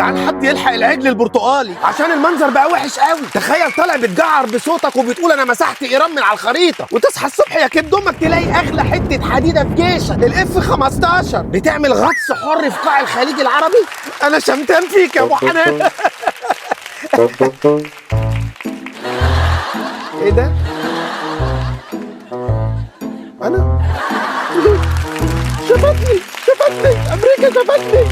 جدعان حد يلحق العجل البرتقالي عشان المنظر بقى وحش قوي. تخيل طالع بتجعر بصوتك وبتقول انا مسحت ايران من على الخريطة، وتصحى الصبح يا كبد امك تلاقي اغلى حتة حديده في جيشك ال F 15 بتعمل غطس حر في قاع الخليج العربي. انا شمتان فيك يا ابو حنان. ايه ده؟ انا شفتني شفتني امريكا شفتني.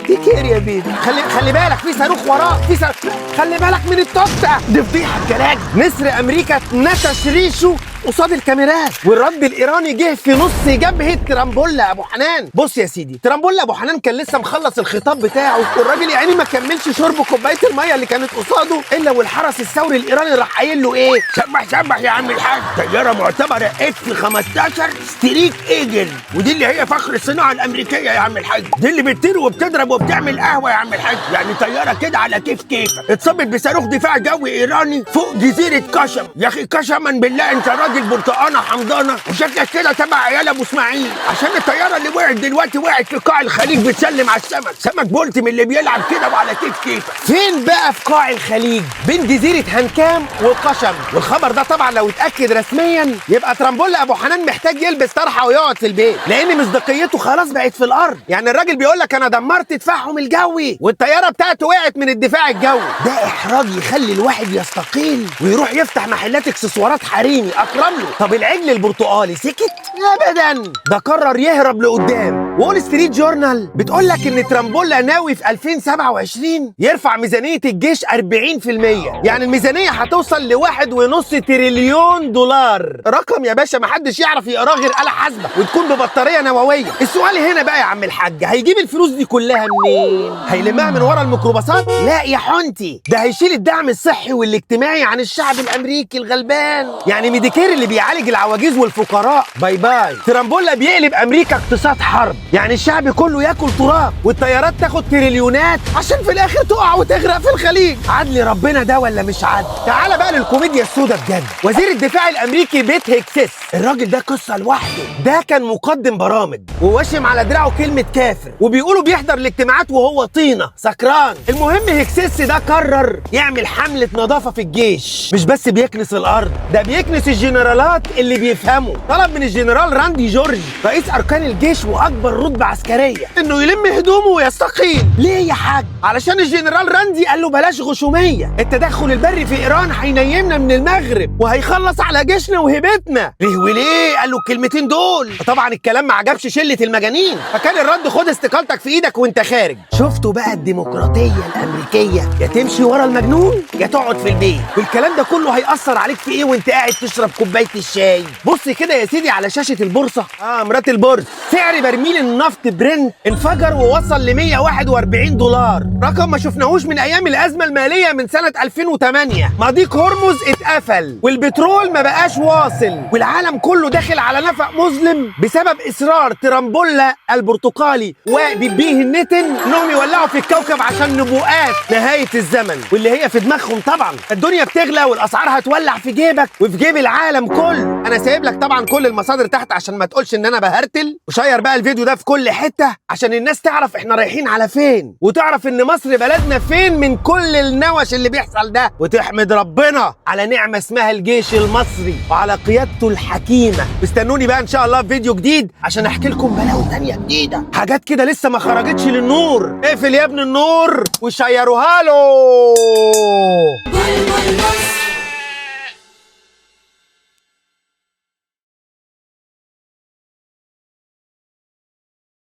take care يا baby. خلي بالك في صاروخ وراك، في صاروخ، خلي بالك من التوتة دي. فضيحة بجلاجل. نسر امريكا اتنتش ريشه قصاد الكاميرات، والرد الايراني جه في نص جبهة ترامبولا ابو حنان. بص يا سيدي، ترامبولا ابو حنان كان لسه مخلص الخطاب بتاعه، والراجل يا عيني ما كملش شرب كوباية المية اللي كانت قصاده الا والحرس الثوري الايراني راح قايل له ايه؟ سبح سبح يا عم الحاج، طيارة معتبره F 15 Strike Eagle، ودي اللي هي فخر الصناعة الامريكية يا عم الحاج، دي اللي بتطير وبتضرب وبتعمل قهوة يا عم الحاج، يعني طيارة كده على كيف كيفك. اتصابت بصاروخ دفاع جوي ايراني فوق جزيرة قشم. يا اخي قسما بالله انت راجل برتقانه حمضانة وشكلك كده تبع عيال ابو اسماعيل، عشان الطيارة اللي وقعت دلوقتي وقعت في قاع الخليج بتسلم على السمك، سمك بولتي من اللي بيلعب كده وعلى كيف كيفك. فين بقى في قاع الخليج؟ بين جزيرة هنكام وقشم. والخبر ده طبعا لو اتأكد رسميا يبقى ترامبولا ابو حنان محتاج يلبس طرحة ويقعد في البيت، لان مصداقيته خلاص بقت في الارض. يعني الراجل بيقول لك انا دمرت دفاعهم الجوي والطيارة بتاعته وقعت من الدفاع الجوي. ده احراج يخلي الواحد يستقيل ويروح يفتح محلات اكسسوارات حريمي اكرم له. طب العجل البرتقالي سكت؟ ابدا، ده قرر يهرب لقدام. وول ستريت جورنال بتقول لك ان ترامبولا ناوي في 2027 يرفع ميزانية الجيش 40%، يعني الميزانية هتوصل ل 1.5 تريليون دولار. رقم يا باشا محدش يعرف يقراه غير آلة حاسبة وتكون ببطارية نووية. السؤال هنا بقى يا عم الحاج، هيجيب الفلوس دي كلها منين؟ هيلمها من ورا الميكروباصات؟ لا يا حنتي، ده هيشيل الدعم الصحي والاجتماعي عن الشعب الامريكي الغلبان. يعني ميديكير اللي بيعالج العواجيز والفقراء bye bye. ترامبولا بيقلب امريكا اقتصاد حرب، يعني الشعب كله ياكل تراب والطيارات تاخد تريليونات عشان في الاخر تقع وتغرق في الخليج. عدل ربنا ده ولا مش عدل؟ تعال بقى للكوميديا السوداء بجد. وزير الدفاع الامريكي بيت هيكسيس، الراجل ده قصة لوحده. ده كان مقدم برامج ووشم على دراعه كلمة كافر، وبيقولوا بيحضر الاجتماعات وهو طينه سكران. المهم هيكسيس ده قرر يعمل حمله نظافة في الجيش، مش بس بيكنس الارض، ده بيكنس الجنرالات اللي بيفهموا. طلب من الجنرال راندي جورج رئيس اركان الجيش واكبر رتبه عسكرية انه يلم هدومه ويستقيل. ليه يا حاج؟ علشان الجنرال راندي قال له بلاش غشوميه، التدخل البري في ايران هينيمنا من المغرب وهيخلص على جيشنا وهيبتنا. ليه وليه قال له الكلمتين دول؟ طبعا الكلام ما عجبش شله المجانين، فكان الرد خد استقالتك في ايدك وانت خارج. شفتوا بقى الديمقراطية الامريكية، يا تمشي ورا المجنون يا تقعد في البيت. والكلام ده كله هيأثر عليك في ايه وانت قاعد تشرب كوباية الشاي؟ بص كده يا سيدي على شاشة البورصة، مرات البورصة، سعر برميل النفط برنت انفجر ووصل ل 141 دولار، رقم ما شفناهوش من ايام الازمة المالية من سنة 2008. مضيق هرمز اتقفل والبترول ما بقاش واصل، والعالم كله داخل على نفق مظلم بسبب اصرار ترامبولا البرتقالي وبيبيه النتن انهم يولعوا في الكوكب عشان نبوءات نهاية الزمن واللي هي في دماغهم. طبعا الدنيا بتغلى والاسعار هتولع في جيبك وفي جيب العالم كله. انا سايب لك طبعا كل المصادر تحت عشان ما تقولش ان انا بهرتل، وشير بقى الفيديو ده في كل حتة عشان الناس تعرف احنا رايحين على فين، وتعرف ان مصر بلدنا فين من كل النوش اللي بيحصل ده، وتحمد ربنا على نعمه اسمها الجيش المصري وعلى قيادته الحكيمة. استنوني بقى ان شاء الله في فيديو جديد عشان احكي لكم بلاوي تانية جديدة، حاجات كده لسه ما خرجتش للنور. اقفل يا ابن النور وشيروها له.